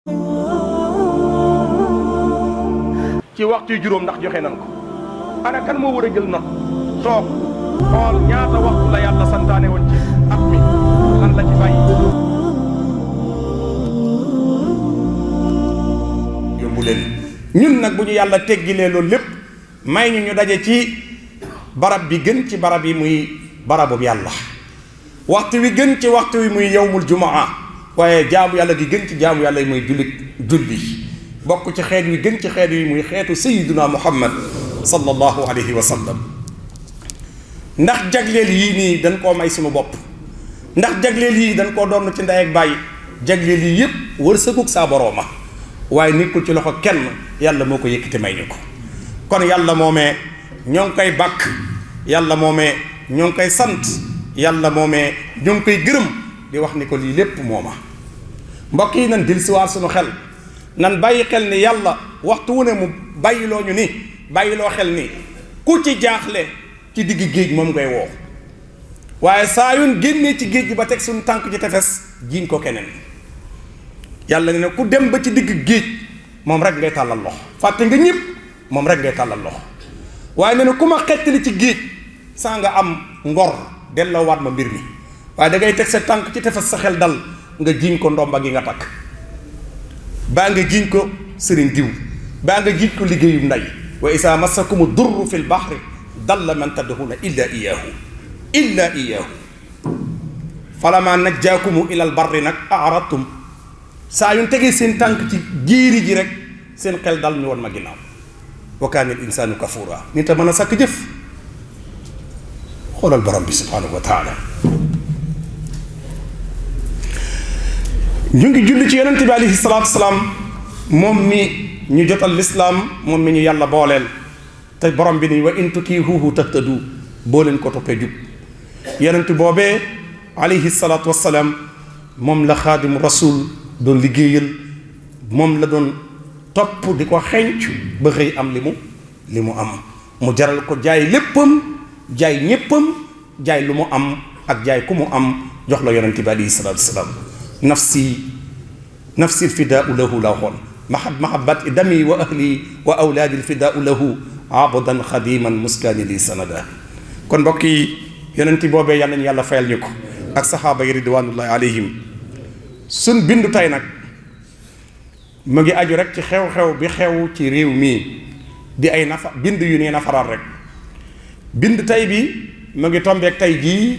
ci waxtu juróom ndax joxe nan ko ana kan moo war a jël not toog xool ñaata waxtu la yàlla santaane woon ci at mi lan la ci bàyyi. yóbbu leen ñun nag bu ñu yàlla teggilee loolu lépp may ñu daje ci barab bi gën ci barab yi muy barabu yàlla, waxtu wi gën ci waxtu wi muy yawmul jumaa, waaye jaamu yàlla gi gën ci jaamu yàlla yi muy julli bokk ci xeet wi gën ci xeet wi muy xeetu sayyiduna muhammad sallallahu alayhi wa sallam. ndax jagleel yii nii dañ koo may suñu bopp, ndax jagleel yii dañ koo doon ci ndey ak bàyyi, jagleel yii yépp wërsëgug saa borooma waaye nekkul ci loxo kenn, yàlla moo ko yëkkati may ñu ko. kon yàlla moomee ñoo ngi koy bàkk, yàlla moomee ñoo ngi koy sant, yàlla moomee ñoo ngi koy gërëm di wax ni ko lii lépp mooma. mbokk yi nan dil siwaar suñu xel, nan bàyyi xel ni yàlla waxtu wu ne mu bàyyiloo ñu ni bàyyiloo xel ni ku ci jaaxle ci digg géej moom ngay woo, waaye saa yun génnee ci géej gi ba teg suñu tànk ci tefes jiiñ ko keneen. yàlla ne ku dem ba ci digg géej moom rek ngay tàllal loxo, fàtte nga ñëpp moom rek ngay tàllal loxo. waaye ne ku ma xettali ci géej saa nga am ngor delloowaat ma mbir mi, waaye da ngay teg sa tànk ci tefes sa xel dal nga jiiñ ko ndomba gi nga takk, baa nga jiiñ ko sëriñ diw, baa nga jiiñ ko liggéeyu nday. wa isa massakumu durru fi lbahri dalla man tad'una illa iyaahu falama najjaakumu ila albarri nag aradtum. saa yuñ tegee seen tànk ci jéeri ji rek seen xel dal ñu woon ma ginnaaw. wa kaana al insaanu kafuura, nit a mën a sakk jëf. xoolal borom bi subhanahu wa taala. ñu ngi julli ci yonente bi alayhi salaatu wasalaam, moom mi ñu jotal lislaam, moom mi ñu yàlla booleel te borom bi ni wa in tutiihuhu tahtadu, boo leen ko toppee jub. yonente boobee alayhi salaatu wasalaam moom la xaadimu rasul doon liggéeyal, moom la doon topp di ko xenc ba xëy am li mu am. mu jaral ko jaay léppam, jaay ñéppam, jaay lu mu am ak jaay ku mu am jox la yonente bi alayhi salaatu wasalaam. nafsi fidaau lahu la waxoon, mahabbat dami wa ahli wa awlaadi fidaau lahu abadan xadiman muskaani li sanada. kon mbokk yi yonenti boobee yal nañu yàlla fayal ñu ko ak saxaaba yi ridwanullahi alayhim. suñ bindu tey nag mu ngi aju rek ci xew-xew bi xew ci réew mii di ay bind yu nee nafaraat rek. bind tey bi mu ngi tombeek tey jii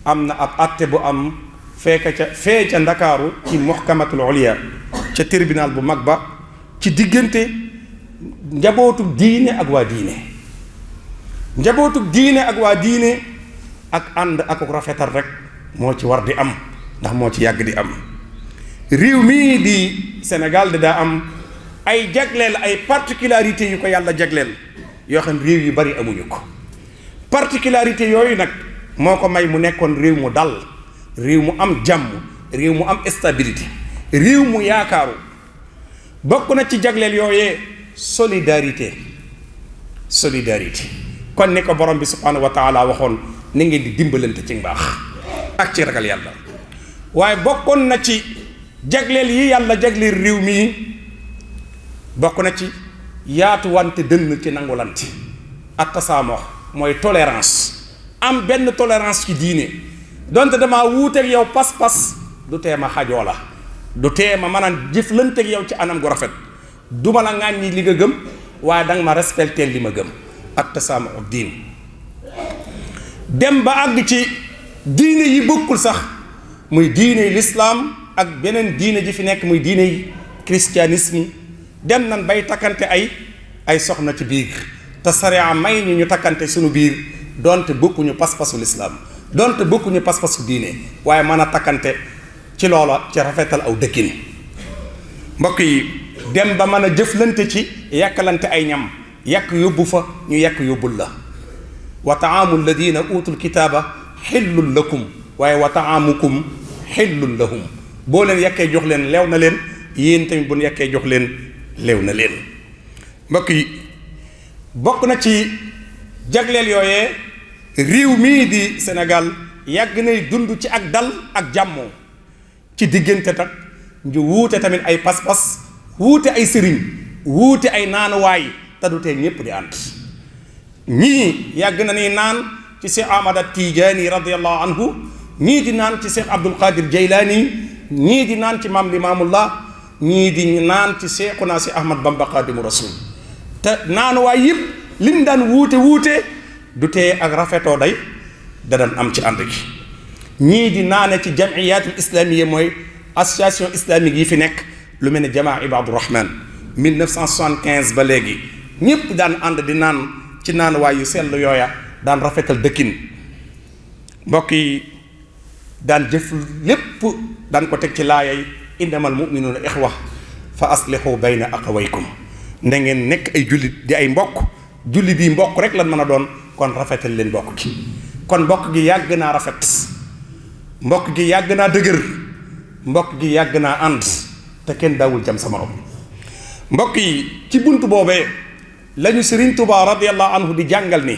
am na ab atte bu am fee ca ndakaaru ci muhkamatul uliya ca tribunal bu mag ba ci diggante njabootu diine ak waa diine. njabootu diine ak waa diine ak ànd ak rafetal rek moo ci war di am, ndax moo ci yàgg di am. réew mii di Sénégal daa am ay jagleel, ay particularités yu ko yàlla jagleel yoo xam réew yu bari amuñu ko. particularité yooyu nag moo ko may mu nekkoon réew mu dal, réew mu am jàmm, réew mu am stabilité, réew mu yaakaaru. bokk na ci jagleel yooyee solidarité. kon ni ko borom bi subhanahu wa taala waxoon, ni ngeen di dimbalante ci mbaax ak ci ragal yàlla. waaye bokkoon na ci jagleel yi yàlla jagleel réew mii, bokk na ci yaatu wante dënn ci nangulante. ak tasaamox mooy tolérance, am benn tolérance ci diine. donte damaa wuuteeg yow pas-pas du tee ma xajoo la, du tee ma mën a jëflanteeg yow ci anam gu rafet. duma la ŋàññi li nga gëm, waaye danga ma respecté li ma gëm. ak tasaamuxu diin dem ba àgg ci diine yi bokkul sax, muy diine lislaam ak beneen diine ji fi nekk muy diine christianisme. dem nan bay takkante ay soxna ci biir, te sariya may ñu takkante suñu biir donte bokkuñu pas-pasu lislaam, donte bokkuñu pas-pasu diine, waaye mën a takkante ci loola ci rafetal aw dëkkin. mbokk yi dem ba mën a jëflante ci yàkkalante ay ñam, yàkk yóbbu fa ñu yàkk yóbbul la. wa taamu alladina utul kitaaba xillun lakum waaye wa taamukum xillun lahum. boo leen yàkkee jox leen leew na leen, yéen tamit bu ñu yàkkee jox leen leew na leen. mbokk yi bokk na ci jagleel yooyee réew mii di Sénégal yàgg nay dund ci ak dal ak jàmmoo ci diggante nag ñu wuute tamit ay pas-pas wuute ay sëriñ wuute ay naanuwaay te du tee ñépp di ànd ñii yàgg na ni naan ci Cheikh Ahmad Tijaani radiyallahu anhu ñii di naan ci Cheikh Abdul Qadir Jaylaani ñii di naan ci maam Limaamullah ñii di naan ci Cheikhuna si Ahmad Bamba Xaadimu Rasul te naanuwaay yëpp liñ daan wuute du tee ak rafetoo day da daan am ci ànd gi ñii di naane ci jamiyaatul islamiyya mooy association islamique yi fi nekk lu mel ne jamaa Ibaadu Rahman 1975 ba léegi ñëpp daan ànd di naan ci naanuwaay yu sell yooya daan rafetal dëkkin mbokk yi daan jëf lépp daan ko teg ci laayay innamal mu'minuuna ixwa fa aslihu bayna axawaykum na ngeen nekk ay jullit di ay mbokk jullit yi mbokk rek lan mën a doon kon rafetal leen mbokk gi kon mbokk gi yàgg naa rafet mbokk gi yàgg naa dëgër mbokk gi yàgg naa ànd te kenn daawul jam sa morom mbokk yi ci bunt boobee lañu Sëriñ Tuubaa radiyallahu anhu di jàngal ni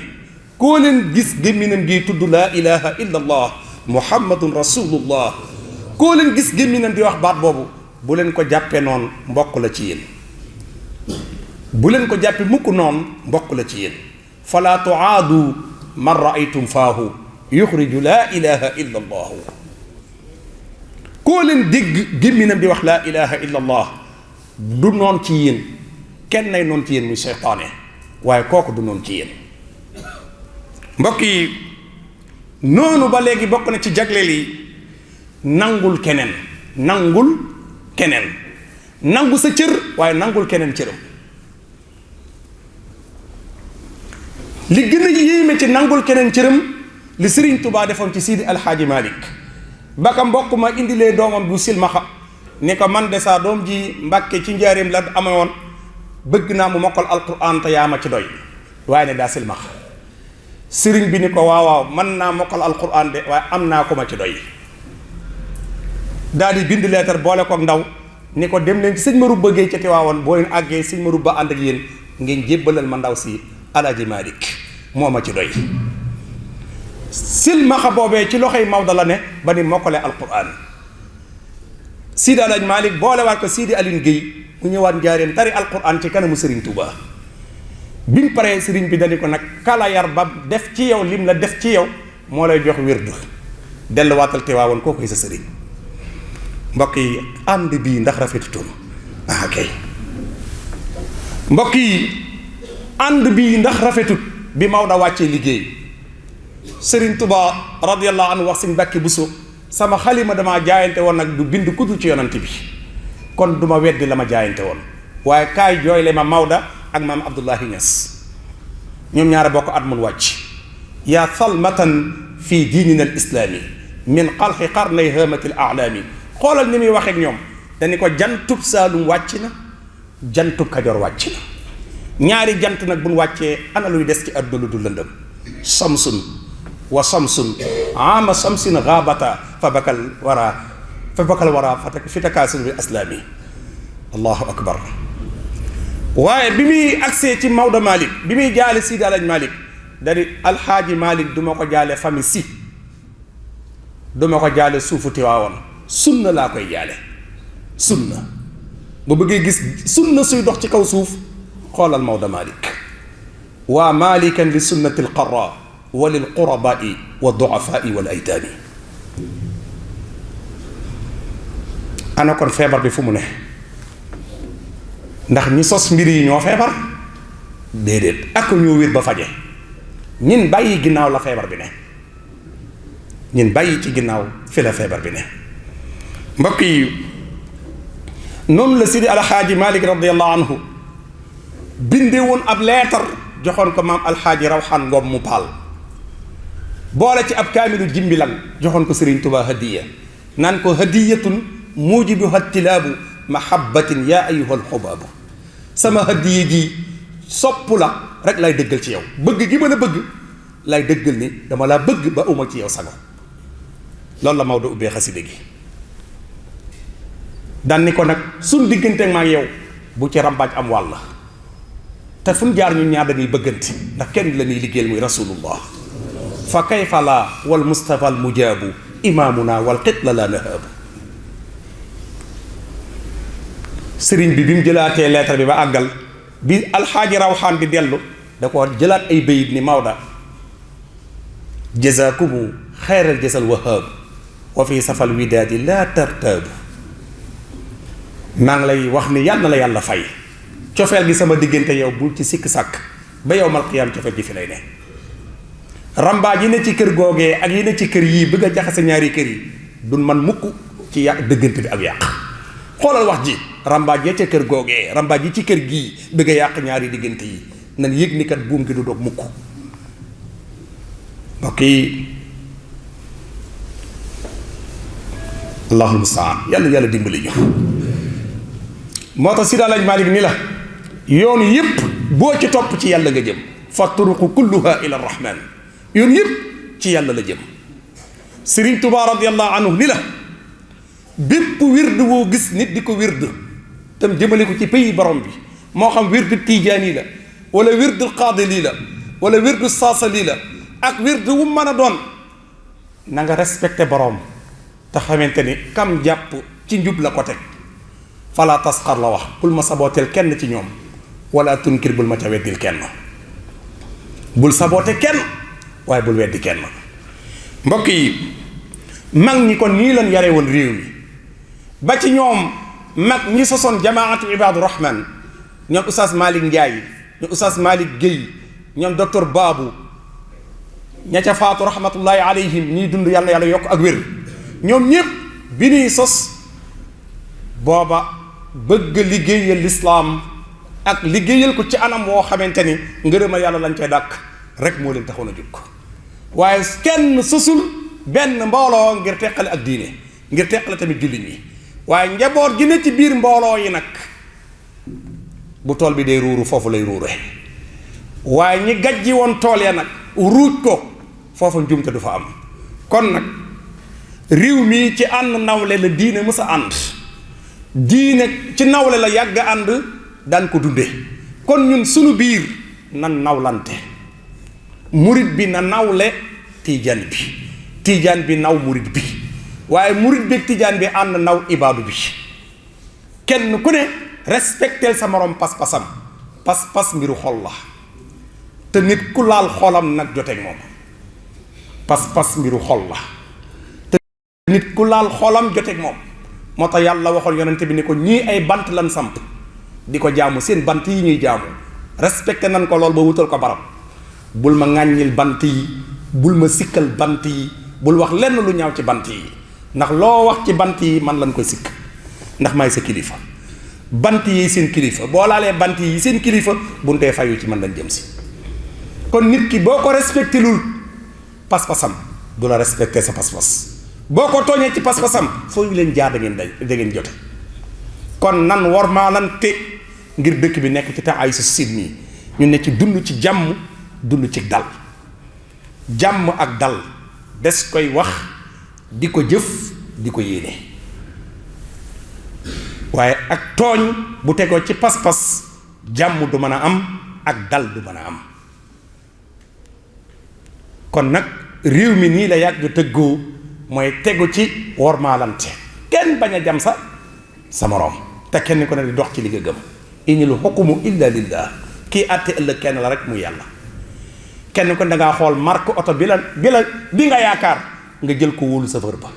koo leen gis gémminam gi tudd laa ilaha illa allah muhammadun rasulullah koo leen gis gémminam di wax baat boobu bu leen ko jàppee noonu mbokk la ci yéen bu leen ko jàppee mukk noonu mbokk la ci yéen fala tuaadu man raaytum faahu yuxriju laa ilaha illa allahu koo leen dégg gémminam di wax laa ilaha illa allah du noon ci yéen kenn nay noon ci yéen muy seytaane waaye kooku du noon ci yéen mbokk yi noonu ba léegi bokk na ci jagleel yi nangul keneen nangu sa cër waaye nangul keneen cëram li gën a yéeme ci nangul keneen cëram li Sëriñ Tubaa defoon ci Sidi Alxaaji Malik baka mbokk ma indilee doomam bu silmaxa ni ko man de saa doom ji Mbàkke ci njaareem la amewoon bëgg naa mu mokkal alquran te yaa ma ci doy waaye ne daa silmaxa sëriñ bi ni ko waaw mën naa mokkal alquran de waaye am naa ko ma ci doy daal di bind leetar boole ko ndaw ni ko dem leen ci sëñ Marouba Gueye ca Tiwaawoon boo leen àggee sëñ Marouba ànd ak yéen ngeen jébbalal ma ndaw si Alaaji Malik moo ma ci doy silmaxa boobee ci loxoy Maodo la ne ba ni mokkale alquran Sidi Alaaji Malik boolewaat ko Sidi Aline Gueye mu ñëwaat njaareem tari alquran ci kanamu Sëriñ Tuubaa bi mu paree sëriñ bi dañu ko nag kala yar ba def ci yow lim la def ci yow moo lay jox wérdu delluwaatal Tiwaawoon koo koy sa sëriñ mbokk yi ànd bii ndax rafetutoon kay mbokk yi ànd bii ndax rafetut bi Maodo wàccee liggéey Sëriñ Tuubaa radiyallahu anhu wax Sëriñ Mbàkke Buso sama xalima damaa jaayante woon nag du bind kudu ci yonant bi kon duma weddi la ma jaayante woon waaye kaay jooyle ma Maodo ak maam Abdullahi Ñas ñoom ñaare bokk at mun wàcc yaa salmatan fii diinina al islaami min xalqi qarnay hamatil alaami xoolal ni muy waxeek ñoom dañu ko jantub Saalum wàcc na jantub Kajoor wàcc na ñaari jant nag buñ wàccee ana luy des ci àdduna lu du lëndëm samsun wa samsun ama samsin gaabata fa bakal wara fi takaasul bi aslaami allahu akbar waaye bi muy agsee ci Maodo Malick bi muy jaale Sidi Alaaji Malick dari alxaaji Malick duma ko jaale famille si duma ko jaale suufu Tiwaawoon sunna laa koy jaale sunna bu bëggee gis sunna suy dox ci kaw suuf xoolal Maodo Malick waa malikan li sunnati alqarra wa lil qurabai wa duafai wal aytaami ana kon feebar bi fu mu ne ndax ñi sos mbir yi ñoo feebar déedéet ak ñoo wér ba faje ñin bàyyi ginnaaw la feebar bi ne ñin bàyyi ci ginnaaw fi la feebar bi ne mbokk yi noonu la Sidi Alxaaji Malik radiyallahu anhu binde woon ab leetar joxoon ko maam alxaaji Rawxaan Ngom mu paal boole ci ab kaamilu jimbilan joxoon ko Sëriñ Tuubaa hadiya naan ko hadiyatun mujibuha tilaabu mahabbatin yaa ayyuhal xubaabu sama hadiya ji sopp la rek lay dëggal ci yow bëgg gi ma la bëgg lay dëggal ni dama laa bëgg ba uma ci yow sago loolu la Maodo ubbee xasida gi daan ni ko nag suñ diggante maag yow bu ci rambaaj am wàll te fu ñu jaar ñun ñaar dañuy bëggante ndax kenn la ñuy liggéeyal muy rasulullah fa kayfa la wal mustafa al mujaabu imaamuna wal xitla la nahaabu sëriñ bi mu jëlaatee lettre bi ba àggal bi alxaaji rawxaan di dellu da ko jëlaat ay bayit ni Maoda jazakumu xayral jasal wahaabu wa fi safal widaadi laa tartaabu maa ngi lay wax ni yàlla na la yàlla fay cofeel gi sama diggante yow bul ci sikk sàkk ba yowmal qiyaam cofeel gi fi lay ne rambaaj yi ne ci kër googee ak yi ne ci kër yii bëgg a jaxase ñaari kër yi duñ man mukk ci yàq dëggante bi ak yàq xoolal wax ji rambaaj ya ca kër googee rambaaj yi ci kër gii bëgg a yàq ñaari diggante yi nan yëg ni kat buum gi du dog mukk mbokk yi allahul mustaan yàlla dimbali ñu moo tax Seydi Alaaji Maalik ni la yoon yëpp boo ci topp ci yàlla nga jëm fa turuqu kulluha ila rahman yoon yëpp ci yàlla la jëm Sëriñ Tuubaa radiyallahu anhu ni la bépp wird woo gis nit di ko wird tam jëmale ko ci pays borom bi moo xam wirdu tijaani la wala wirdu qaadili la wala wirdu saasali la ak wirdu wu mën a doon na nga respecté borom te xamante ni kam jàpp ci njub la ko teg fala tasxar la wax bul ma sabooteel kenn ci ñoom wala tunkir bul ma ca weddil kenn bul saboote kenn waaye bul weddi kenn mbokk yi mag ñi kon nii lan yare woon réew mi ba ci ñoom mag ñi sosoon jamaatu ibaadu rahman ñoom oustaz Malick Ndiaye ñoom oustaz Malick Guèye ñoom docteur Babou ña ca faatu rahmatullahi alayhim ñii dund yàlla yàlla yokk ak wér ñoom ñëpp bi ñuy sos booba bëgg liggéeyal lislaam ak liggéeyal ko ci anam woo xamante ni ngërëma yàlla lañ cay dàkk rek moo leen taxoon a jóg waaye kenn sosul benn mbooloo ngir teqale ak diine ngir teqale tamit jullit ñi waaye njaboot gi ne ci biir mbooloo yi nag bu tool bi day ruuru foofu lay ruure waaye ñi gajji woon tool ya nag ruuj ko foofu njumte du fa am kon nag réew mi ci ànd nawle la diine mës a ànd diine ci nawle la yàgg ànd daan ko dunde kon ñun sunu biir nan nawlante murit bi na nawle tiijaan bi naw murit bi waaye murit bi ak tiijaan bi ànd naw ibaadu bi kenn ku ne respecteel sa morom pas-pasam pas-pas mbiru xol la te nit ku laal xolam nag joteeg moom pas-pas mbiru xol la te nit ku laal xolam joteeg moom moo tax yàlla waxoon yonente bi ni ko ñii ay bant lan samp di ko jaamu seen bant yi ñuy jaamu respecté nan ko lool ba wutal ko barab bul ma ŋàññil bant yi bul ma sikkal bant yi bul wax lenn lu ñaaw ci bant yi ndax loo wax ci bant yi man lañ koy sikk ndax maay sa kilifa bant yi seen kilifa boo laalee bant yi seen kilifa buntee fayu ci man lañ jëm si kon nit ki boo ko respecté lul pas-pasam du la respecté sa pas-pas boo ko tooñee ci pas-pasam foo ñu leen jaar da ngeen jote kon nan war maa lan te ngir dëkk bi nekk ci temps ay su sin nii ñu ne ci dund ci jàmm dund ci dal jàmm ak dal des koy wax di ko jëf di ko yéene waaye ak tooñ bu tegoo ci pas-pas jàmm du mën a am ak dal du mën a am kon nag réew mi nii la yàgg tëggoo mooy tegu ci wormaalante kenn bañ a jam sa moroom te kenn ko ne di dox ci li nga gëm inil hukmu illa lillah kii àtte ëllëg kenn la rek mu yàlla kenn ko ne dangaa xool marque oto bi nga yaakaar nga jël ko wóolu chauffeur ba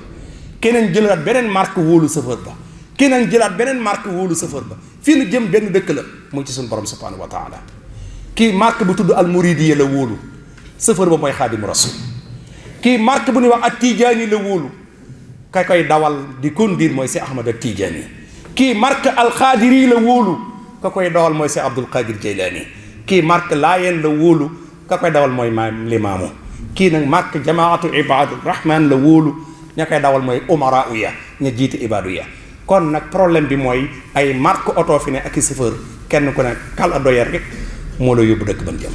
keneen jëlaat beneen marque wóolu chauffeur ba keneen jëlaat beneen marque wóolu chauffeur ba fii nu jëm benn dëkk la muy ci suñu borom subhanahu wa taala kii marque bu tudd al muridiyya la wóolu chauffeur ba mooy xaadimu rasul kii marque bu ñuy wax ak tijaani la wóolu ka koy dawal di conduire mooy si ahmad ak tijaani kii marque al xaadiri la wóolu ka koy dawal mooy si abdul qadir jaylaani kii marque laayeen la wóolu ka koy dawal mooy maam limaamu kii nag marque jamaatu ibaadu rahman la wóolu ña koy dawal mooy umara uya ña jiite ibaadu ya kon nag problème bi mooy ay marque oto fi ne ak i chauffeur kenn ku ne kal a doyar rek moo la yóbbu dëkk ban jëm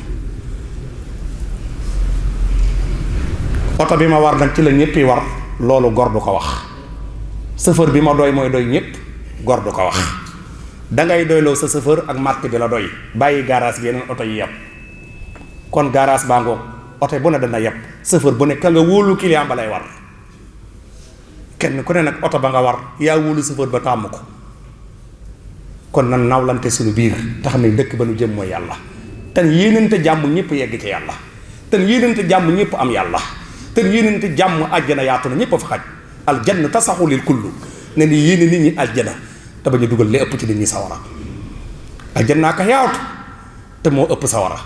oto bi ma war nag ci la ñëppi war loolu gor du ko wax chauffeur bi ma doy mooy doy ñëpp gor du ko wax dangay doyloo sa chauffeur ak marque bi la doy bàyyi garage bi yeneen oto yi yàpp kon garage baa ngoog oto bu ne dana yàpp chauffeur bu ne ka nga wóolu client ba lay war kenn ku ne nag oto ba nga war yaa wóolu chauffeur ba tàmm ko kon nan nawlante suñu biir te xam ne dëkk ba nu jëm mooy yàlla te yéenante jàmm ñëpp yegg ci yàlla te yéenante jàmm ñëpp am yàlla te yéenante jàmm àjjana yaatu na ñëpp a fa xaj aljanna tasaxu lil kullu ne ni yéene nit ñi àjjana te bañ a dugal li ëpp ci nit ñi sawara àjjanaa ka yaatu te moo ëpp sawara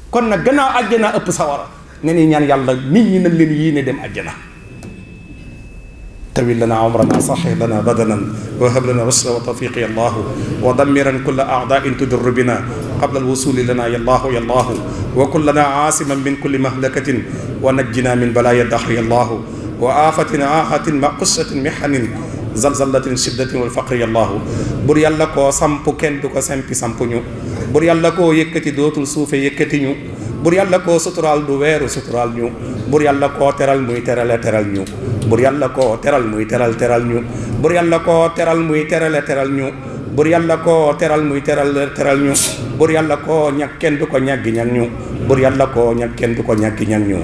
kon nag gannaaw àjjanaa ëpp sawara ne ni ñaan yàlla nit ñi nañ leen yéene dem àjjana tawil lana umrana saxir lana badanan wa hab lana rusda wa tawfiq ya allah wa dammiran kulla a'da'in tudur bina qabla alwusul lana ya allah wa kullana asiman min kulli mahlakatin wa najjina min balaya dahr ya allah wa afatin ahatin ma qussatin mihanin zalzalatin shiddatin wal faqri ya allah bur yàlla koo samp kenn du ko sempi sampuñu bur yàlla koo yëkkati dootul suufe yëkkati ñu bur yàlla koo suturaal du weeru suturaal ñu bur yàlla koo teral muy terale teral ñu bur yàlla koo teral muy teral teral ñu bur yàlla koo teral muy terale teral ñu bur yàlla koo teral muy teral teral ñu bur yàlla koo ñag kenn du ko ñaggi ñag ñu bur yàlla koo ñag kenn du ko ñaggi ñag ñu